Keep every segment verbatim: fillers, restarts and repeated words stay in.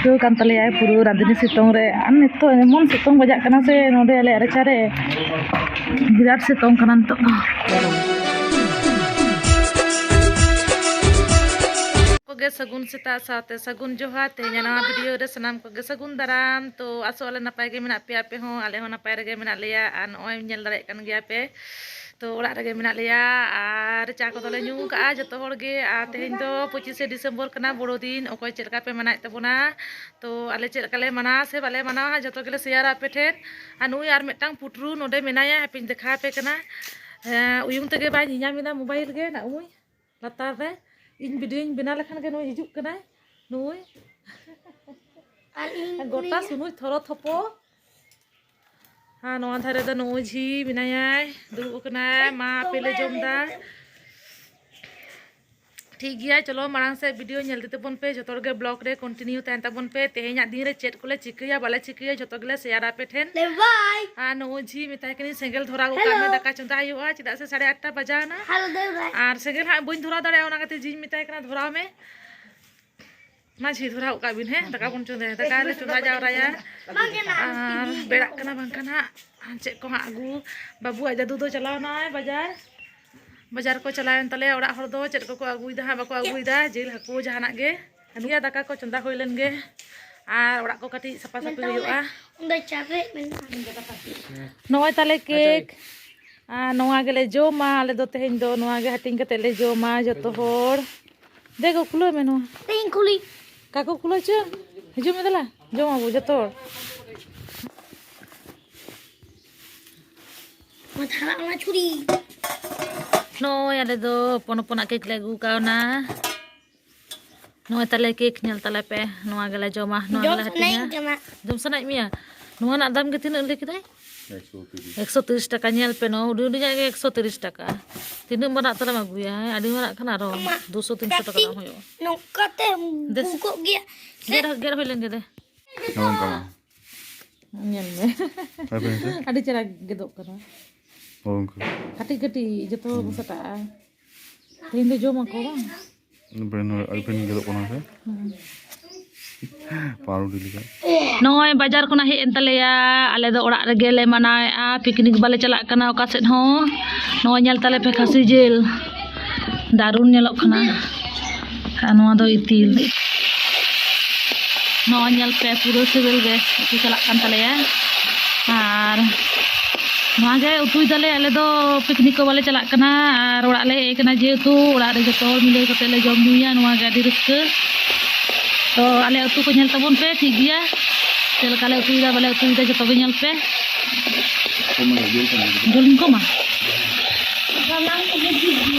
ᱪᱷᱩᱴᱟᱹᱣ ᱠᱟᱱ ᱛᱟᱞᱮᱭᱟᱭ ᱯᱩᱨᱟᱹ ᱨᱟᱸᱫᱷᱩᱱᱤ ᱥᱤᱛᱩᱝ ᱨᱮ᱾ ᱟᱨ ᱱᱤᱛᱚᱜ ᱮᱢᱚᱱ ᱥᱤᱛᱩᱝ ᱵᱟᱡᱟᱜ ᱠᱟᱱᱟ ᱥᱮ ᱱᱚᱰᱮ ᱟᱞᱮ ᱨᱟᱪᱟᱨᱮ, ᱵᱤᱨᱟᱴ ᱥᱤᱛᱩᱝ ᱠᱟᱱᱟ ᱱᱤᱛᱚᱜ ᱫᱚ᱾ ᱠᱚᱜᱮ ᱥᱟᱹᱜᱩᱱ ᱥᱮᱛᱟᱜ ᱥᱟᱶᱛᱮ ᱥᱟᱹᱜᱩᱱ ᱡᱚᱦᱟᱨ᱾ ᱛᱮᱦᱮᱧᱟᱜ ᱱᱟᱣᱟ ᱵᱷᱤᱰᱤᱭᱳ ᱨᱮ ᱥᱟᱱᱟᱢ ᱠᱚᱜᱮ ᱥᱟᱹᱜᱩᱱ ᱫᱟᱨᱟᱢ᱾ ᱛᱚ ᱟᱥᱚᱜ ᱟᱞᱮ ᱱᱟᱯᱟᱭ ᱜᱮ ᱢᱮᱱᱟᱜ ᱯᱮᱭᱟ ᱟᱯᱮ ᱦᱚᱸ, ᱟᱞᱮ ᱦᱚᱸ ᱱᱟᱯᱟᱭ ᱨᱮᱜᱮ ᱢᱮᱱᱟᱜ ᱞᱮᱭᱟ᱾ ᱟᱨ ᱱᱚᱜᱼᱚᱭ ᱧᱮᱞ ᱫᱟᱲᱮᱭᱟᱜ ᱠᱟᱱ ᱜᱮᱭᱟ ᱯᱮ, ᱛᱚ ᱚᱲᱟᱜ ᱨᱮᱜᱮ ᱢᱮᱱᱟᱜ ᱞᱮᱭᱟ ᱟᱨ ᱪᱟ ᱠᱚᱫᱚᱞᱮ ᱧᱩ ᱠᱟᱜᱼᱟ ᱡᱚᱛᱚ ᱦᱚᱲ ᱜᱮ᱾ ᱟᱨ ᱛᱮᱦᱮᱧ ᱫᱚ ᱯᱚᱸᱪᱤᱥᱮ ᱰᱤᱥᱮᱢᱵᱚᱨ ᱠᱟᱱᱟ, ᱵᱚᱲᱚ ᱫᱤᱱ᱾ ᱚᱠᱚᱭ ᱪᱮᱫ ᱞᱮᱠᱟ ᱯᱮ ᱢᱟᱱᱟᱣᱮᱫ ᱛᱟᱵᱚᱱᱟ, ᱛᱚ ᱟᱞᱮ ᱪᱮᱫ ᱞᱮᱠᱟ ᱞᱮ ᱢᱟᱱᱟᱣᱟ ᱥᱮ ᱵᱟᱞᱮ ᱢᱟᱱᱟᱣᱟ ᱦᱟᱸᱜ, ᱡᱚᱛᱚ ᱜᱮᱞᱮ ᱥᱮᱭᱟᱨᱟ ᱟᱯᱮ ᱴᱷᱮᱱ᱾ ᱟᱨ ᱱᱩᱭ ᱟᱨ ᱢᱤᱫᱴᱟᱝ ᱯᱩᱴᱨᱩ ᱱᱚᱰᱮ ᱢᱮᱱᱟᱭᱟ, ᱦᱟᱯᱮᱧ ᱫᱮᱠᱷᱟᱣ ᱟᱯᱮ ᱠᱟᱱᱟ᱾ ᱦᱮᱸ, ᱩᱭᱩᱝ ᱛᱮᱜᱮ ᱵᱟᱭ ᱧᱮᱧᱟᱢ ᱮᱫᱟ ᱢᱳᱵᱟᱭᱤᱞ ᱜᱮ, ᱱᱩᱭ ᱞᱟᱛᱟᱨ ᱨᱮ᱾ ᱤᱧ ᱵᱷᱤᱰᱤᱭᱳᱧ ᱵᱮᱱᱟᱣ ᱞᱮᱠᱷᱟᱱ ᱜᱮ ᱱᱩᱭ ᱦᱤᱡᱩᱜ ᱠᱟᱱᱟᱭ, ᱱᱩᱭ᱾ ᱟᱨ ᱤᱧ ᱜᱚᱴᱟ ᱩᱱᱤ ᱥᱩᱱᱩᱡ ᱛᱷᱚᱨᱚ ᱛᱷᱚᱯᱚ᱾ ᱟᱨ ᱱᱚᱣᱟ ᱫᱷᱟᱨᱮ ᱫᱚ ᱱᱩᱭ ᱡᱷᱤ ᱢᱮᱱᱟᱭᱟᱭ, ᱫᱩᱲᱩᱵ ᱟᱠᱟᱱᱟᱭ, ᱢᱟ ᱟᱯᱮ ᱞᱮ ᱡᱚᱢ ᱮᱫᱟ᱾ ᱴᱷᱤᱠ ᱜᱮᱭᱟ, ᱪᱚᱞᱚ ᱢᱟᱲᱟᱝ ᱥᱮᱫ ᱵᱷᱤᱰᱤᱭᱳ ᱧᱮᱞ ᱤᱫᱤ ᱛᱟᱵᱚᱱ ᱯᱮ, ᱡᱚᱛᱚ ᱦᱚᱲ ᱜᱮ ᱵᱞᱚᱜ ᱨᱮ ᱠᱚᱱᱴᱤᱱᱤᱭᱩ ᱛᱟᱦᱮᱱ ᱛᱟᱵᱚᱱ ᱯᱮ᱾ ᱛᱮᱦᱮᱧᱟᱜ ᱫᱤᱱ ᱨᱮ ᱪᱮᱫ ᱠᱚᱞᱮ ᱪᱤᱠᱟᱹᱭᱟ ᱵᱟᱞᱮ ᱪᱤᱠᱟᱹᱭᱟ ᱡᱚᱛᱚ ᱜᱮᱞᱮ ᱥᱮᱭᱟᱨᱟ ᱟᱯᱮ ᱴᱷᱮᱱ᱾ ᱞᱮ ᱵᱟᱭ᱾ ᱟᱨ ᱱᱩᱭ ᱡᱷᱤ ᱢᱮᱛᱟᱭ ᱠᱟᱹᱱᱟᱹᱧ ᱥᱮᱸᱜᱮᱞ ᱫᱷᱚᱨᱟᱣ ᱜᱚᱫ ᱠᱟᱜ ᱢᱮ, ᱦᱮᱞᱳ᱾ ᱫᱟᱠᱟ ᱪᱚᱸᱫᱟ ᱦᱩᱭᱩᱜᱼᱟ, ᱪᱮᱫᱟᱜ ᱥᱮ ᱥᱟᱲᱮ ᱟᱴᱴᱟ ᱵᱟᱡᱟᱣ ᱮᱱᱟ᱾ ᱦᱮᱞᱳ, ᱫᱟᱹᱭ ᱵᱟᱭ᱾ ᱟᱨ ᱥᱮᱸᱜᱮᱞ ᱦᱟᱸᱜ ᱵᱟᱹᱧ ᱫᱷᱚᱨᱟᱣ ᱫᱟᱲᱮᱭᱟᱜᱼᱟ, ᱚᱱᱟ ᱠᱷᱟᱹᱛᱤᱨ ᱡᱷᱤᱧ ᱢᱮᱛᱟᱭ ᱠᱟᱱᱟ ᱫᱷᱚᱨᱟᱣ ᱢᱮ᱾ ᱢᱟ ᱡᱷᱤ, ᱫᱷᱚᱨᱟᱣ ᱜᱚᱫ ᱠᱟᱜ ᱵᱤᱱ, ᱦᱮᱸ, ᱫᱟᱠᱟ ᱵᱚᱱ ᱪᱚᱸᱫᱟᱭᱟ, ᱫᱟᱠᱟ ᱞᱮ ᱪᱚᱸᱫᱟ ᱡᱟᱣᱨᱟᱭᱟ᱾ ᱵᱟᱝ ᱜᱟᱱᱚᱜᱼᱟ᱾ ᱟᱨ ᱵᱮᱲᱟᱜ ᱠᱟᱱᱟ, ᱵᱟᱝᱠᱷᱟᱱ ᱦᱟᱸᱜ ᱪᱮᱫ ᱠᱚ ᱦᱟᱸᱜ ᱟᱹᱜᱩ, ᱵᱟᱹᱵᱩᱣᱟᱜ ᱡᱟᱹᱫᱩ ᱫᱚ ᱪᱟᱞᱟᱣ ᱮᱱᱟᱭ ᱵᱟᱡᱟᱨ᱾ ᱵᱟᱡᱟᱨ ᱠᱚ ᱪᱟᱞᱟᱣᱮᱱ ᱛᱟᱞᱮᱭᱟ, ᱚᱲᱟᱜ ᱦᱚᱲ ᱫᱚ ᱪᱮᱫ ᱠᱚᱠᱚ ᱟᱹᱜᱩᱭᱮᱫᱟ ᱦᱟᱸᱜ, ᱵᱟᱠᱚ ᱟᱹᱜᱩᱭᱮᱫᱟ, ᱡᱤᱞ, ᱦᱟᱹᱠᱩ, ᱡᱟᱦᱟᱱᱟᱜ ᱜᱮ᱾ ᱱᱤᱭᱟᱹ ᱫᱟᱠᱟ ᱠᱚ ᱪᱚᱸᱫᱟ ᱦᱩᱭ ᱞᱮᱱ ᱜᱮ, ᱟᱨ ᱚᱲᱟᱜ ᱠᱚ ᱠᱟᱹᱴᱤᱡ ᱥᱟᱯᱷᱟ ᱥᱟᱹᱯᱷᱤ ᱦᱩᱭᱩᱜᱼᱟ᱾ ᱚᱸᱰᱮ ᱪᱟᱯᱮ ᱢᱮᱱᱟᱜᱼᱟ᱾ ᱱᱚᱜᱼᱚᱭ ᱛᱟᱞᱮ ᱠᱮᱠ, ᱟᱨ ᱱᱚᱣᱟ ᱜᱮᱞᱮ ᱡᱚᱢᱟ᱾ ᱟᱞᱮ ᱫᱚ ᱛᱮᱦᱮᱧ ᱫᱚ ᱱᱚᱣᱟ ᱜᱮ ᱦᱟᱹᱴᱤᱧ ᱠᱟᱛᱮ ᱞᱮ ᱡᱚᱢᱟ ᱡᱚᱛᱚ ᱦᱚᱲ᱾ ᱫᱮ ᱜᱚ, ᱠᱷᱩᱞᱟᱹᱣ ᱢᱮ ᱱᱚᱣᱟ᱾ ᱤᱧ ᱠᱷᱩᱞᱤ᱾ ᱠᱟᱠᱚ ᱠᱷᱩᱞᱟᱹᱣ ᱪᱚ᱾ ᱦᱤᱡᱩᱜ ᱢᱮ ᱫᱮᱞᱟ, ᱡᱚᱢ ᱟᱵᱚ ᱡᱚᱛᱚ ᱦᱚᱲ᱾ ᱢᱟ ᱫᱷᱟᱨᱟ ᱚᱱᱟ ᱪᱷᱩᱨᱤ᱾ ᱱᱚᱜᱼᱚᱭ ᱟᱞᱮ ᱫᱚ ᱦᱚᱯᱚᱱ ᱦᱚᱯᱚᱱᱟᱜ ᱠᱮᱠ ᱞᱮ ᱟᱹᱜᱩ ᱠᱟᱣᱱᱟ᱾ ᱱᱚᱜᱼᱚᱭ ᱛᱟᱞᱮ ᱠᱮᱠ, ᱧᱮᱞ ᱛᱟᱞᱮ ᱯᱮ, ᱱᱚᱣᱟ ᱜᱮᱞᱮ ᱡᱚᱢᱟ, ᱱᱚᱣᱟ ᱡᱚᱢ ᱜᱮᱞᱮ ᱥᱟᱱᱟᱧ ᱦᱟᱹᱴᱤᱧᱟ᱾ ᱠᱟᱱᱟ᱾ ᱡᱚᱢ ᱥᱟᱱᱟᱭᱮᱫ ᱢᱮᱭᱟ? ᱱᱚᱣᱟ ᱨᱮᱱᱟᱜ ᱫᱟᱢ ᱜᱮ ᱛᱤᱱᱟᱹᱜ ᱞᱟᱹᱭ ᱠᱮᱫᱟᱭ? ᱮᱠᱥᱚ ᱛᱤᱨᱤᱥ᱾ ᱮᱠᱥᱚ ᱛᱤᱨᱤᱥ ᱴᱟᱠᱟ᱾ ᱧᱮᱞ ᱯᱮ, ᱱᱚᱣᱟ ᱦᱩᱰᱤᱧ ᱦᱩᱰᱤᱧᱟᱜ ᱜᱮ ᱮᱠᱥᱚ ᱛᱤᱨᱤᱥ ᱴᱟᱠᱟ᱾ ᱛᱤᱱᱟᱹᱜ ᱢᱟᱨᱟᱝ ᱛᱟᱞᱮᱢ ᱟᱹᱜᱩᱭᱟ? ᱟᱹᱰᱤ ᱢᱟᱨᱟᱝ ᱠᱷᱟᱱ ᱟᱨᱚ ᱟᱢᱟᱜ ᱫᱩᱥᱚ ᱛᱤᱱᱥᱚ ᱴᱟᱠᱟ ᱠᱟᱹᱴᱤᱡ ᱫᱟᱢ ᱦᱩᱭᱩᱜᱼᱟ᱾ ᱱᱚᱝᱠᱟ ᱛᱮ ᱫᱮᱥ᱾ ᱵᱩᱠᱚᱜ ᱜᱮᱭᱟ᱾ ᱜᱮᱫ, ᱜᱮᱫ ᱦᱩᱭ ᱞᱮᱱ ᱜᱮ ᱫᱮ᱾ ᱱᱚᱝᱠᱟ ᱢᱟ᱾ ᱧᱮᱞ ᱢᱮ᱾ ᱦᱳᱭ, ᱦᱳᱭ, ᱦᱳᱭ᱾ ᱟᱹᱰᱤ ᱪᱮᱦᱨᱟ ᱜᱮᱫᱚᱜ ᱠᱟᱱᱟ᱾ ᱦᱳᱭ, ᱚᱱᱠᱟ᱾ ᱠᱟᱹᱴᱤᱡ ᱠᱟᱹᱴᱤᱡ ᱡᱚᱛᱚ ᱦᱩᱸ᱾ ᱵᱚᱥᱟᱴᱟᱜᱼᱟ᱾ ᱛᱮᱦᱮᱧ ᱫᱚ ᱡᱚᱢ ᱟᱠᱚ ᱵᱟᱝ? ᱵᱮᱱ, ᱟᱹᱰᱤ ᱵᱮᱱ ᱜᱮᱫᱚᱜ ᱠᱟᱱᱟ ᱥᱮ? ᱦᱩᱸ᱾ ᱯᱟᱣᱨᱩᱴᱤ ᱞᱮᱠᱟ᱾ ᱱᱚᱜᱼᱚᱭ ᱵᱟᱡᱟᱨ ᱠᱷᱚᱱᱟᱜ ᱦᱮᱡ ᱮᱱ ᱛᱟᱞᱮᱭᱟ᱾ ᱟᱞᱮ ᱫᱚ ᱚᱲᱟᱜ ᱨᱮᱜᱮ ᱞᱮ ᱢᱟᱱᱟᱣᱮᱫᱼᱟ, ᱯᱤᱠᱱᱤᱠ ᱵᱟᱞᱮ ᱪᱟᱞᱟᱜ ᱠᱟᱱᱟ ᱚᱠᱟ ᱥᱮᱫ ᱦᱚᱸ᱾ ᱱᱚᱜᱼᱚᱭ ᱧᱮᱞ ᱛᱟᱞᱮ ᱯᱮ ᱠᱷᱟᱹᱥᱤ ᱡᱤᱞ, ᱫᱟᱨᱩᱱ ᱧᱮᱞᱚᱜ ᱠᱟᱱᱟ᱾ ᱟᱨ ᱱᱚᱣᱟ ᱫᱚ ᱤᱛᱤᱞ᱾ ᱱᱚᱜᱼᱚᱭ ᱧᱮᱞ ᱯᱮ, ᱯᱩᱨᱟᱹ ᱥᱤᱵᱤᱞ ᱜᱮ ᱩᱛᱩ ᱪᱟᱞᱟᱜ ᱠᱟᱱ ᱛᱟᱞᱮᱭᱟ᱾ ᱟᱨ ᱱᱚᱣᱟ ᱜᱮ ᱩᱛᱩᱭ ᱫᱟᱞᱮ, ᱟᱞᱮ ᱫᱚ ᱯᱤᱠᱱᱤᱠ ᱠᱚ ᱵᱟᱞᱮ ᱪᱟᱞᱟᱜ ᱠᱟᱱᱟ᱾ ᱟᱨ ᱚᱲᱟᱜ ᱞᱮ ᱦᱮᱡ ᱠᱟᱱᱟ, ᱡᱮᱦᱮᱛᱩ ᱚᱲᱟᱜ ᱨᱮ ᱡᱚᱛᱚ ᱦᱚᱲ ᱢᱤᱞᱟᱹᱣ ᱠᱟᱛᱮ ᱞᱮ ᱡᱚᱢ ᱧᱩᱭᱟ, ᱱᱚᱣᱟ ᱜᱮ ᱟᱹᱰᱤ ᱨᱟᱹᱥᱠᱟᱹ᱾ ᱛᱚ ᱟᱞᱮ ᱩᱛᱩ ᱠᱚ ᱧᱮᱞ ᱛᱟᱵᱚᱱ ᱯᱮ, ᱴᱷᱤᱠ ᱜᱮᱭᱟ? ᱪᱮᱫ ᱞᱮᱠᱟ ᱞᱮ ᱩᱛᱩᱭᱮᱫᱟ, ᱵᱟᱞᱮ ᱩᱛᱩᱭᱮᱫᱟ, ᱡᱚᱛᱚ ᱜᱮ ᱧᱮᱞ ᱯᱮ᱾ ᱡᱩᱞᱤᱧ ᱠᱚᱢᱟ᱾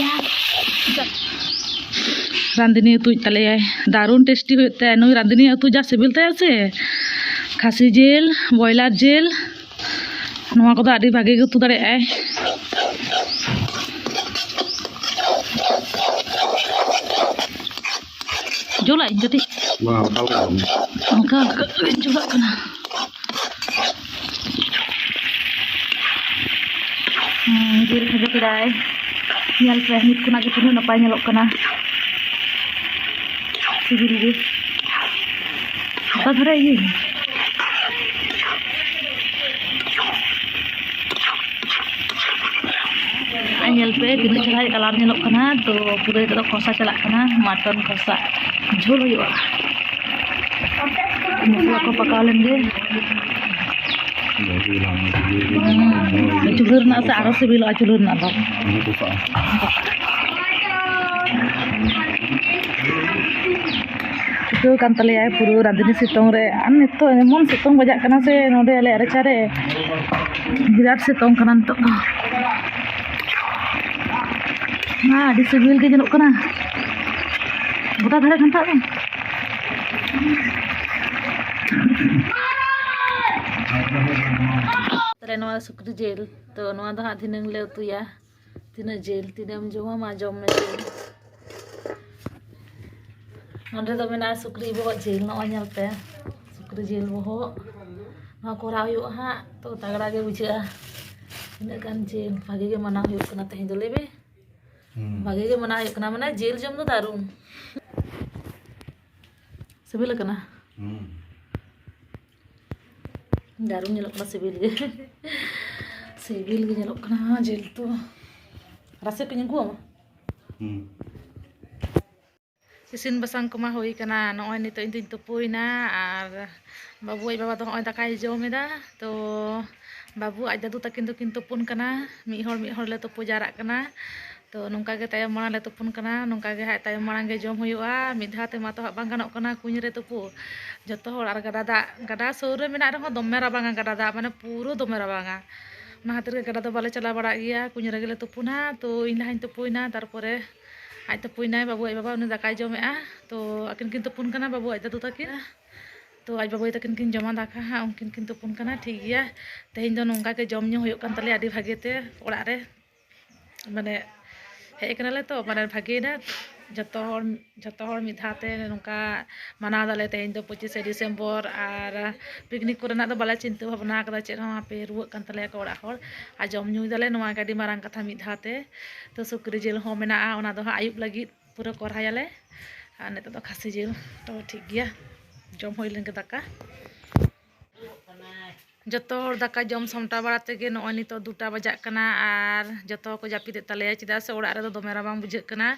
ᱨᱟᱸᱫᱷᱩᱱᱤ ᱩᱛᱩᱭᱮᱫ ᱛᱟᱞᱮᱭᱟᱭ, ᱫᱟᱨᱩᱱ ᱴᱮᱥᱴᱤ ᱦᱩᱭᱩᱜ ᱛᱟᱭᱟ ᱱᱩᱭ ᱨᱟᱸᱫᱷᱩᱱᱤ ᱩᱛᱩ, ᱡᱟ ᱥᱤᱵᱤᱞ ᱛᱟᱭᱟ ᱥᱮ᱾ ᱠᱷᱟᱹᱥᱤ ᱡᱤᱞ, ᱵᱚᱭᱞᱟᱨ ᱡᱤᱞ, ᱱᱚᱣᱟ ᱠᱚᱫᱚ ᱟᱹᱰᱤ ᱵᱷᱟᱜᱮ ᱜᱮ ᱩᱛᱩ ᱫᱟᱲᱮᱭᱟᱜᱼᱟᱭ᱾ ᱡᱩᱞᱟᱜ ᱤᱧ ᱠᱟᱹᱴᱤᱡ᱾ ᱵᱟᱝ, ᱦᱟᱞᱠᱟ ᱦᱟᱞᱠᱟ ᱡᱩᱞᱟᱜ ᱠᱟᱱᱟ᱾ ᱦᱩᱸ, ᱡᱤᱞ ᱵᱷᱟᱡᱟ ᱠᱮᱫᱟᱭ᱾ ᱧᱮᱞ ᱯᱮ, ᱱᱤᱛ ᱠᱷᱚᱱᱟᱜ ᱜᱮ ᱛᱤᱱᱟᱹᱜ ᱱᱟᱯᱟᱭ ᱧᱮᱞᱚᱜ ᱠᱟᱱᱟ᱾ ᱥᱤᱵᱤᱞ ᱜᱮ᱾ ᱚᱠᱟ ᱫᱷᱟᱨᱮ ᱤᱭᱟᱹ? ᱟᱨ ᱧᱮᱞ ᱯᱮ ᱛᱤᱱᱟᱹᱜ ᱪᱮᱦᱨᱟ ᱠᱟᱞᱟᱨ ᱧᱮᱞᱚᱜ ᱠᱟᱱᱟ᱾ ᱛᱚ ᱯᱩᱨᱟᱹ ᱱᱤᱛᱚᱜ ᱫᱚ ᱠᱚᱥᱟ ᱪᱟᱞᱟᱜ ᱠᱟᱱᱟ, ᱢᱟᱴᱚᱱ ᱠᱚᱥᱟ ᱡᱷᱳᱞ ᱦᱩᱭᱩᱜᱼᱟ᱾ ᱢᱚᱥᱞᱟ ᱠᱚ ᱯᱟᱠᱟᱣ ᱞᱮᱱ ᱜᱮ᱾ ᱪᱩᱞᱦᱟᱹ ᱨᱮᱱᱟᱜ ᱥᱮ ᱟᱨᱚ ᱥᱤᱵᱤᱞᱚᱜᱼᱟ ᱪᱩᱞᱦᱟᱹ ᱨᱮᱱᱟᱜ ᱫᱚ᱾ ᱪᱷᱩᱴᱟᱹᱣ ᱠᱟᱱ ᱛᱟᱞᱮᱭᱟᱭ ᱯᱩᱨᱟᱹ ᱨᱟᱸᱫᱷᱩᱱᱤ ᱥᱤᱛᱩᱝ ᱨᱮ᱾ ᱟᱨ ᱱᱤᱛᱚᱜ ᱮᱢᱚᱱ ᱥᱤᱛᱩᱝ ᱵᱟᱡᱟᱜ ᱠᱟᱱᱟ ᱥᱮ ᱱᱚᱰᱮ ᱟᱞᱮᱭᱟᱜ ᱨᱟᱪᱟ ᱨᱮ, ᱵᱤᱨᱟᱴ ᱥᱤᱛᱩᱝ ᱠᱟᱱᱟ ᱱᱤᱛᱚᱜ ᱫᱚ᱾ ᱦᱮᱸ, ᱟᱹᱰᱤ ᱥᱤᱵᱤᱞ ᱜᱮ ᱧᱮᱞᱚᱜ ᱠᱟᱱᱟ᱾ ᱜᱚᱴᱟ ᱫᱷᱟᱨᱮ ᱜᱷᱟᱱᱴᱟᱜ ᱢᱮ᱾ ᱛᱟᱦᱞᱮ ᱱᱚᱣᱟ ᱥᱩᱠᱨᱤ ᱡᱤᱞ, ᱛᱚ ᱱᱚᱣᱟ ᱫᱚ ᱦᱟᱸᱜ ᱫᱷᱤᱱᱟᱹᱝ ᱞᱮ ᱩᱛᱩᱭᱟ᱾ ᱛᱤᱱᱟᱹᱜ ᱡᱤᱞ, ᱛᱤᱱᱟᱹᱜ ᱮᱢ ᱡᱚᱢᱟ, ᱢᱟ ᱡᱚᱢ ᱢᱮ ᱡᱤᱞ᱾ ᱱᱚᱸᱰᱮ ᱫᱚ ᱢᱮᱱᱟᱜᱼᱟ ᱥᱩᱠᱨᱤ ᱵᱚᱦᱚᱜ ᱡᱤᱞ, ᱱᱚᱜᱼᱚᱭ ᱧᱮᱞ ᱯᱮ, ᱥᱩᱠᱨᱤ ᱡᱤᱞ ᱵᱚᱦᱚᱜ᱾ ᱱᱚᱣᱟ ᱠᱚᱨᱟᱣ ᱦᱩᱭᱩᱜᱼᱟ ᱦᱟᱸᱜ, ᱛᱚ ᱛᱟᱜᱲᱟ ᱜᱮ ᱵᱩᱡᱷᱟᱹᱜᱼᱟ᱾ ᱛᱤᱱᱟᱹᱜ ᱜᱟᱱ ᱡᱤᱞ, ᱵᱷᱟᱜᱮ ᱜᱮ ᱢᱟᱱᱟᱣ ᱦᱩᱭᱩᱜ ᱠᱟᱱᱟ ᱛᱮᱦᱮᱧ ᱫᱚ, ᱞᱟᱹᱭ ᱢᱮ᱾ ᱦᱩᱸ᱾ ᱵᱷᱟᱜᱮ ᱜᱮ ᱢᱟᱱᱟᱣ ᱦᱩᱭᱩᱜ ᱠᱟᱱᱟ, ᱢᱟᱱᱮ ᱡᱤᱞ ᱡᱚᱢ ᱫᱚ ᱫᱟᱨᱩᱱ᱾ ᱥᱤᱵᱤᱞ ᱠᱟᱱᱟ? ᱦᱩᱸ᱾ ᱫᱟᱨᱩᱱ ᱧᱮᱞᱚᱜ ᱠᱟᱱᱟ, ᱥᱤᱵᱤᱞ ᱜᱮ᱾ ᱥᱤᱵᱤᱞ ᱜᱮ ᱧᱮᱞᱚᱜ ᱠᱟᱱᱟ ᱡᱤᱞ ᱩᱛᱩ᱾ ᱨᱟᱥᱮ ᱠᱚᱧ ᱟᱹᱜᱩᱣᱟᱢᱟ? ᱦᱩᱸ᱾ ᱤᱥᱤᱱ ᱵᱟᱥᱟᱝ ᱠᱚᱢᱟ ᱦᱩᱭ ᱠᱟᱱᱟ᱾ ᱱᱚᱜᱼᱚᱭ ᱱᱤᱛᱚᱜ ᱤᱧ ᱫᱩᱧ ᱛᱩᱯᱩᱭᱮᱱᱟ ᱟᱨ ᱵᱟᱹᱵᱩ ᱟᱡ ᱵᱟᱵᱟ ᱫᱚ ᱱᱚᱜᱼᱚᱭ ᱫᱟᱠᱟᱭ ᱡᱚᱢ ᱮᱫᱟ᱾ ᱛᱚ ᱵᱟᱹᱵᱩ ᱟᱡ ᱫᱟᱫᱩ ᱛᱟᱹᱠᱤᱱ ᱫᱚᱠᱤᱱ ᱛᱩᱯᱩᱱ ᱠᱟᱱᱟ, ᱢᱤᱫ ᱦᱚᱲ ᱢᱤᱫ ᱦᱚᱲ ᱞᱮ ᱛᱩᱯᱩ ᱡᱟᱣᱨᱟᱜ ᱠᱟᱱᱟ᱾ ᱛᱚ ᱱᱚᱝᱠᱟ ᱜᱮ ᱛᱟᱭᱚᱢ ᱢᱟᱲᱟᱝ ᱞᱮ ᱛᱩᱯᱩᱱ ᱠᱟᱱᱟ, ᱱᱚᱝᱠᱟ ᱜᱮ ᱦᱟᱸᱜ ᱛᱟᱭᱚᱢ ᱢᱟᱲᱟᱝ ᱜᱮ ᱡᱚᱢ ᱦᱩᱭᱩᱜᱼᱟ᱾ ᱢᱤᱫ ᱫᱷᱟᱣ ᱛᱮ ᱢᱟ ᱛᱚ ᱦᱟᱸᱜ ᱵᱟᱝ ᱜᱟᱱᱚᱜ ᱠᱟᱱᱟ ᱠᱩᱧ ᱨᱮ ᱛᱩᱯᱩ, ᱡᱚᱛᱚ ᱦᱚᱲ᱾ ᱟᱨ ᱜᱟᱰᱟ ᱫᱟᱜ, ᱜᱟᱰᱟ ᱥᱩᱨ ᱨᱮ ᱢᱮᱱᱟᱜ ᱨᱮᱦᱚᱸ ᱫᱚᱢᱮ ᱨᱟᱵᱟᱝᱟ ᱜᱟᱰᱟ ᱫᱟᱜ, ᱢᱟᱱᱮ ᱯᱩᱨᱟᱹ ᱫᱚᱢᱮ ᱨᱟᱵᱟᱝᱟ᱾ ᱚᱱᱟ ᱠᱷᱟᱹᱛᱤᱨ ᱜᱮ ᱜᱟᱰᱟ ᱫᱚ ᱵᱟᱞᱮ ᱪᱟᱞᱟᱣ ᱵᱟᱲᱟᱜ ᱜᱮᱭᱟ, ᱠᱩᱧ ᱨᱮᱜᱮ ᱞᱮ ᱛᱩᱯᱩᱱᱟ᱾ ᱛᱚ ᱤᱧ ᱞᱟᱦᱟᱧ ᱛᱩᱯᱩᱭᱮᱱᱟ, ᱛᱟᱨᱯᱚᱨᱮ ᱟᱡ ᱛᱩᱯᱩᱭᱮᱱᱟᱭ, ᱵᱟᱹᱵᱩ ᱟᱡ ᱵᱟᱵᱟ ᱩᱱᱤ ᱫᱟᱠᱟᱭ ᱡᱚᱢᱮᱜᱼᱟ᱾ ᱛᱚ ᱟᱹᱠᱤᱱ ᱠᱤᱱ ᱛᱩᱯᱩᱱ ᱠᱟᱱᱟ, ᱵᱟᱹᱵᱩ ᱟᱡ ᱫᱟᱫᱩ ᱛᱟᱹᱠᱤᱱ᱾ ᱛᱚ ᱟᱡ ᱵᱟᱵᱟᱭ ᱛᱟᱹᱠᱤᱱ ᱠᱤᱱ ᱡᱚᱢᱟ ᱫᱟᱠᱟ ᱦᱟᱸᱜ, ᱩᱱᱠᱤᱱ ᱠᱤᱱ ᱛᱩᱯᱩᱱ ᱠᱟᱱᱟ᱾ ᱴᱷᱤᱠ ᱜᱮᱭᱟ, ᱛᱮᱦᱮᱧ ᱫᱚ ᱱᱚᱝᱠᱟ ᱜᱮ ᱡᱚᱢ ᱧᱩ ᱦᱩᱭᱩᱜ ᱠᱟᱱ ᱛᱟᱞᱮᱭᱟ ᱟᱹᱰᱤ ᱵᱷᱟᱜᱮ ᱛᱮ ᱚᱲᱟᱜ ᱨᱮ᱾ ᱢᱟᱱᱮ ᱦᱮᱡ ᱠᱟᱱᱟᱞᱮ ᱛᱚ, ᱢᱟᱱᱮ ᱵᱷᱟᱜᱮᱭᱮᱱᱟ, ᱡᱚᱛᱚ ᱦᱚᱲ, ᱡᱚᱛᱚ ᱦᱚᱲ ᱢᱤᱫ ᱫᱷᱟᱣ ᱛᱮ ᱱᱚᱝᱠᱟ ᱢᱟᱱᱟᱣ ᱫᱟᱞᱮ᱾ ᱛᱮᱦᱮᱧ ᱫᱚ ᱯᱚᱸᱪᱤᱥᱮ ᱰᱤᱥᱮᱢᱵᱚᱨ, ᱟᱨ ᱯᱤᱠᱱᱤᱠ ᱠᱚᱨᱮᱱᱟᱜ ᱫᱚ ᱵᱟᱞᱮ ᱪᱤᱱᱛᱟᱹ ᱵᱷᱟᱵᱽᱱᱟ ᱟᱠᱟᱫᱟ ᱪᱮᱫ ᱦᱚᱸ, ᱦᱟᱯᱮ ᱨᱩᱣᱟᱹᱜ ᱠᱟᱱ ᱛᱟᱞᱮᱭᱟ ᱠᱚ ᱚᱲᱟᱜ ᱦᱚᱲ, ᱟᱨ ᱡᱚᱢ ᱧᱩᱭ ᱫᱟᱞᱮ, ᱱᱚᱣᱟ ᱜᱮ ᱟᱹᱰᱤ ᱢᱟᱨᱟᱝ ᱠᱟᱛᱷᱟ ᱢᱤᱫ ᱫᱷᱟᱣ ᱛᱮ᱾ ᱛᱚ ᱥᱩᱠᱨᱤ ᱡᱤᱞ ᱦᱚᱸ ᱢᱮᱱᱟᱜᱼᱟ, ᱚᱱᱟ ᱫᱚ ᱦᱟᱸᱜ ᱟᱹᱭᱩᱵ ᱞᱟᱹᱜᱤᱫ ᱯᱩᱨᱟᱹ ᱠᱚᱨᱦᱟᱭᱟᱞᱮ᱾ ᱟᱨ ᱱᱤᱛᱚᱜ ᱫᱚ ᱠᱷᱟᱹᱥᱤ ᱡᱤᱞ᱾ ᱛᱚ ᱴᱷᱤᱠ ᱜᱮᱭᱟ, ᱡᱚᱢ ᱦᱩᱭ ᱞᱮᱱ ᱜᱮ ᱫᱟᱠᱟ᱾ ᱡᱚᱛᱚ ᱦᱚᱲ ᱫᱟᱠᱟ ᱡᱚᱢ ᱥᱟᱢᱴᱟᱣ ᱵᱟᱲᱟ ᱛᱮᱜᱮ ᱱᱚᱜᱼᱚᱭ ᱱᱤᱛᱚᱜ ᱫᱩᱴᱟ ᱵᱟᱡᱟᱜ ᱠᱟᱱᱟ ᱟᱨ ᱡᱚᱛᱚ ᱦᱚᱲ ᱠᱚ ᱡᱟᱹᱯᱤᱫᱮᱫ ᱛᱟᱞᱮᱭᱟ, ᱪᱮᱫᱟᱜ ᱥᱮ ᱚᱲᱟᱜ ᱨᱮᱫᱚ ᱫᱚᱢᱮ ᱨᱟᱵᱟᱝ ᱵᱩᱡᱷᱟᱹᱜ ᱠᱟᱱᱟ᱾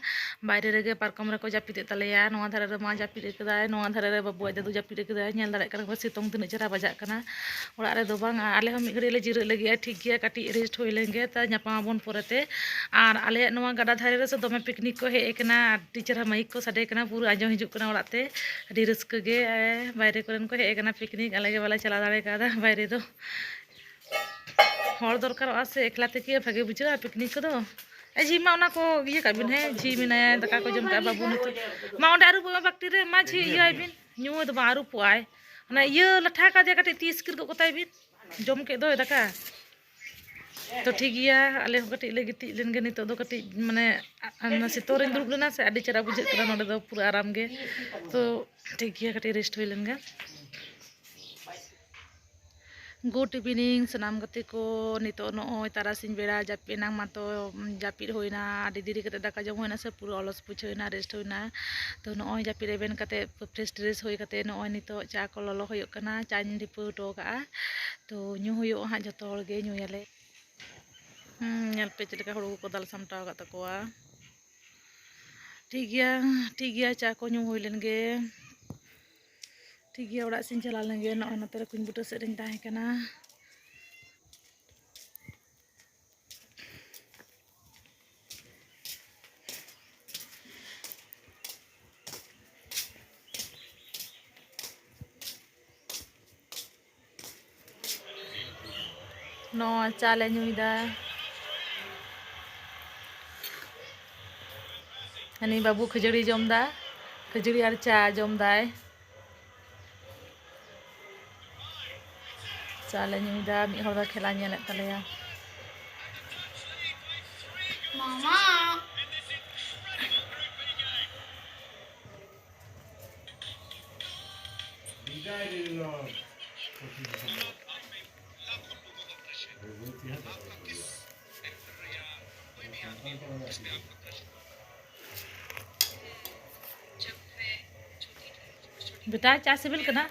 ᱵᱟᱭᱨᱮ ᱨᱮᱜᱮ ᱯᱟᱨᱠᱚᱢ ᱨᱮᱠᱚ ᱡᱟᱹᱯᱤᱫᱮᱫ ᱛᱟᱞᱮᱭᱟ, ᱱᱚᱣᱟ ᱫᱷᱟᱨᱮ ᱨᱮ ᱢᱟ ᱡᱟᱹᱯᱤᱫ ᱟᱠᱟᱫᱟᱭ, ᱱᱚᱣᱟ ᱫᱷᱟᱨᱮ ᱨᱮ ᱵᱟᱹᱵᱩ ᱟᱡ ᱫᱟᱫᱩ ᱡᱟᱹᱯᱤᱫ ᱟᱠᱟᱫᱟᱭ᱾ ᱧᱮᱞ ᱫᱟᱲᱮᱭᱟᱜ ᱠᱟᱱᱟ ᱯᱮ ᱥᱤᱛᱩᱝ ᱛᱤᱱᱟᱹᱜ ᱪᱮᱦᱨᱟ ᱵᱟᱡᱟᱜ ᱠᱟᱱᱟ᱾ ᱚᱲᱟᱜ ᱨᱮᱫᱚ ᱵᱟᱝ, ᱟᱨ ᱟᱞᱮ ᱦᱚᱸ ᱢᱤᱫ ᱜᱷᱟᱹᱲᱤᱡ ᱞᱮ ᱡᱤᱨᱟᱹᱜ ᱞᱟᱹᱜᱤᱫᱼᱟ᱾ ᱴᱷᱤᱠ ᱜᱮᱭᱟ, ᱠᱟᱹᱴᱤᱡ ᱨᱮᱥᱴ ᱦᱩᱭ ᱞᱮᱱ ᱜᱮ, ᱛᱟ ᱧᱟᱯᱟᱢ ᱟᱵᱚᱱ ᱯᱚᱨᱮᱛᱮ᱾ ᱟᱨ ᱟᱞᱮᱭᱟᱜ ᱱᱚᱣᱟ ᱜᱟᱰᱟ ᱫᱷᱟᱨᱮ ᱨᱮᱥᱮ ᱫᱚᱢᱮ ᱯᱤᱠᱱᱤᱠ ᱠᱚ ᱦᱮᱡ ᱟᱠᱟᱱᱟ, ᱟᱹᱰᱤ ᱪᱮᱦᱨᱟ ᱢᱟᱭᱤᱠ ᱠᱚ ᱥᱟᱰᱮ ᱠᱟᱱᱟ, ᱯᱩᱨᱟᱹ ᱟᱸᱡᱚᱢ ᱦᱤᱡᱩᱜ ᱠᱟᱱᱟ ᱚᱲᱟᱜ ᱛᱮ᱾ ᱟᱹᱰᱤ ᱨᱟᱹᱥᱠᱟᱹ ᱜᱮ, ᱮ, ᱵᱟᱭᱨᱮ ᱠᱚᱨᱮᱱ ᱠᱚ ᱦᱮᱡ ᱟᱠᱟᱱᱟ ᱯᱤᱠᱱᱤᱠ, ᱟᱞᱮ ᱜᱮ ᱵᱟᱞᱮ ᱪᱟᱞᱟᱣ ᱫᱟᱲᱮ ᱠᱟᱣᱫᱟ ᱵᱟᱭᱨᱮ ᱫᱚ᱾ ᱦᱚᱲ ᱫᱚᱨᱠᱟᱨᱚᱜᱼᱟ ᱥᱮ, ᱮᱠᱞᱟ ᱛᱮᱠᱤ ᱵᱷᱟᱜᱮ ᱵᱩᱡᱷᱟᱹᱜᱼᱟ ᱯᱤᱠᱱᱤᱠ ᱠᱚᱫᱚ? ᱮ ᱡᱷᱤ, ᱢᱟ ᱚᱱᱟ ᱠᱚ ᱤᱭᱟᱹ ᱠᱟᱜ ᱵᱤᱱ, ᱦᱮᱸ, ᱡᱷᱤ ᱢᱮᱱᱟᱭᱟ, ᱫᱟᱠᱟ ᱠᱚ ᱡᱚᱢ ᱠᱟᱜᱼᱟ ᱵᱟᱹᱵᱩ ᱱᱤᱛᱚᱜ᱾ ᱢᱟ ᱚᱸᱰᱮ ᱟᱹᱨᱩᱵᱚᱜ ᱢᱮ ᱵᱟᱠᱴᱤ ᱨᱮ, ᱢᱟ ᱡᱷᱤ ᱤᱭᱟᱹ ᱟᱭ ᱵᱤᱱ, ᱧᱩ ᱫᱚ ᱵᱟᱝ ᱟᱹᱨᱩᱵᱚᱜᱼᱟᱭ, ᱚᱱᱟ ᱤᱭᱟᱹ ᱞᱟᱴᱷᱟ ᱠᱟᱫᱮᱭᱟ, ᱠᱟᱹᱴᱤᱡ ᱛᱤ ᱤᱥᱠᱤᱨ ᱜᱚᱫ ᱠᱚᱛᱟᱭ ᱵᱤᱱ, ᱡᱚᱢ ᱠᱮᱫ ᱫᱚᱭ ᱫᱟᱠᱟ᱾ ᱛᱚ ᱴᱷᱤᱠ ᱜᱮᱭᱟ, ᱟᱞᱮ ᱦᱚᱸ ᱠᱟᱹᱴᱤᱡ ᱞᱮ ᱜᱤᱛᱤᱡ ᱞᱮᱱ ᱜᱮ ᱱᱤᱛᱚᱜ ᱫᱚ, ᱠᱟᱹᱴᱤᱡ ᱢᱟᱱᱮ ᱟ-, ᱚᱱᱟ ᱥᱤᱛᱩᱝ ᱨᱤᱧ ᱫᱩᱲᱩᱵ ᱞᱮᱱᱟ ᱥᱮ, ᱟᱹᱰᱤ ᱪᱮᱦᱨᱟ ᱵᱩᱡᱷᱟᱹᱜ ᱠᱟᱱᱟ ᱱᱚᱰᱮ ᱫᱚ, ᱯᱩᱨᱟᱹ ᱟᱨᱟᱢ ᱜᱮ᱾ ᱛᱚ ᱴᱷᱤᱠ ᱜᱮᱭᱟ, ᱠᱟᱹᱴᱤᱡ ᱨᱮᱥᱴ ᱦᱩᱭ ᱞᱮᱱ ᱜᱮ᱾ Good evening ᱥᱟᱱᱟᱢ ᱜᱟᱛᱮ ᱠᱚ᱾ ᱱᱤᱛᱚᱜ ᱱᱚᱜᱼᱚᱭ ᱛᱟᱨᱟᱥᱤᱧ ᱵᱮᱲᱟ ᱡᱟᱹᱯᱤᱫ, ᱮᱱᱟᱝ ᱢᱟᱛᱚ ᱡᱟᱹᱯᱤᱫ ᱦᱩᱭᱱᱟ, ᱟᱹᱰᱤ ᱫᱮᱨᱤ ᱠᱟᱛᱮ ᱫᱟᱠᱟ ᱡᱚᱢ ᱦᱩᱭᱱᱟ ᱥᱮ, ᱯᱩᱨᱟᱹ ᱚᱞᱚᱥ ᱵᱩᱡᱷᱟᱹᱣ ᱮᱱᱟ, rest ᱦᱩᱭᱱᱟ᱾ ᱛᱚ ᱱᱚᱜᱼᱚᱭ ᱡᱟᱹᱯᱤᱫ ᱨᱮᱵᱮᱱ ᱠᱟᱛᱮ fresh ᱴᱨᱮᱥ ᱦᱩᱭ ᱠᱟᱛᱮ ᱱᱚᱜᱼᱚᱭ ᱱᱤᱛᱚᱜ ᱪᱟ ᱠᱚ ᱞᱚᱞᱚ ᱦᱩᱭᱩᱜ ᱠᱟᱱᱟ, ᱪᱟᱧ ᱰᱷᱤᱯᱟᱹᱣ ᱦᱚᱴᱚ ᱠᱟᱜᱼᱟ᱾ ᱛᱚ ᱧᱩ ᱦᱩᱭᱩᱜᱼᱟ ᱦᱟᱸᱜ, ᱡᱷᱚᱛᱚ ᱦᱚᱲ ᱜᱮ ᱧᱩᱭᱟᱞᱮ᱾ ᱦᱩᱸ, ᱧᱮᱞ ᱯᱮ ᱪᱮᱫ ᱞᱮᱠᱟ ᱦᱩᱲᱩ ᱠᱚᱠᱚ ᱫᱟᱞ ᱥᱟᱢᱴᱟᱣ ᱟᱠᱟᱫ ᱛᱟᱠᱚᱣᱟ᱾ ᱴᱷᱤᱠ ᱜᱮᱭᱟ, ᱴᱷᱤᱠ ᱜᱮᱭᱟ, ᱪᱟ ᱠᱚ ᱧᱩ ᱦᱩᱭ ᱞᱮᱱ ᱜᱮ᱾ ᱴᱷᱤᱠ ᱜᱮᱭᱟ, ᱚᱲᱟᱜ ᱥᱮᱫ ᱤᱧ ᱪᱟᱞᱟᱣ ᱞᱮᱱ ᱜᱮ᱾ ᱱᱚᱜᱼᱚᱭ ᱱᱚᱛᱮ ᱨᱮ ᱠᱩᱧ ᱵᱩᱴᱟᱹ ᱥᱮᱫ ᱨᱤᱧ ᱛᱟᱦᱮᱸ ᱠᱟᱱᱟ᱾ ᱱᱚᱣᱟ ᱪᱟ ᱞᱮ ᱧᱩᱭᱫᱟ᱾ ᱦᱟᱹᱱᱤ ᱵᱟᱹᱵᱩ ᱠᱷᱟᱹᱡᱟᱹᱲᱤ ᱡᱚᱢᱫᱟ, ᱠᱷᱟᱹᱡᱟᱹᱲᱤ ᱟᱨ ᱪᱟ ᱡᱚᱢᱫᱟᱭ᱾ ᱪᱟ ᱞᱮ ᱧᱩᱭᱫᱟ, ᱢᱤᱫ ᱦᱚᱲ ᱫᱚ ᱠᱷᱮᱞᱟ ᱧᱮᱞᱮᱫ ᱛᱟᱞᱮᱭᱟ᱾ ᱢᱟᱢᱟ᱾ ᱵᱮᱴᱟ, ᱪᱟ ᱥᱤᱵᱤᱞ ᱠᱟᱱᱟ?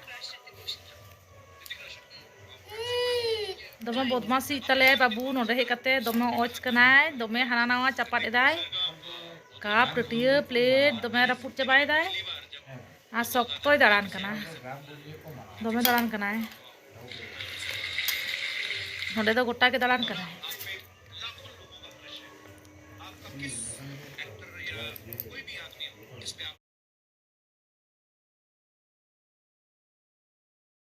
ᱫᱚᱢᱮ ᱵᱚᱫᱢᱟᱥᱤ ᱛᱟᱞᱮᱭᱟᱭ ᱵᱟᱹᱵᱩ, ᱱᱚᱰᱮ ᱦᱮᱡ ᱠᱟᱛᱮ ᱫᱚᱢᱮ ᱚᱡᱽ ᱠᱟᱱᱟᱭ, ᱫᱚᱢᱮ ᱦᱟᱱᱟ ᱱᱟᱣᱟ ᱪᱟᱯᱟᱫ ᱮᱫᱟᱭ, ᱠᱟᱯ, ᱴᱟᱹᱴᱭᱟᱹ, ᱯᱞᱮᱴ ᱫᱚᱢᱮ ᱨᱟᱹᱯᱩᱫ ᱪᱟᱵᱟᱭᱮᱫᱟᱭ᱾ ᱟᱨ ᱥᱚᱠᱛᱚᱭ ᱫᱟᱬᱟᱱ ᱠᱟᱱᱟ, ᱫᱚᱢᱮ ᱫᱟᱬᱟᱱ ᱠᱟᱱᱟᱭ᱾ ᱱᱚᱰᱮ ᱫᱚ ᱜᱚᱴᱟ ᱜᱮ ᱫᱟᱬᱟᱱ ᱠᱟᱱᱟᱭ᱾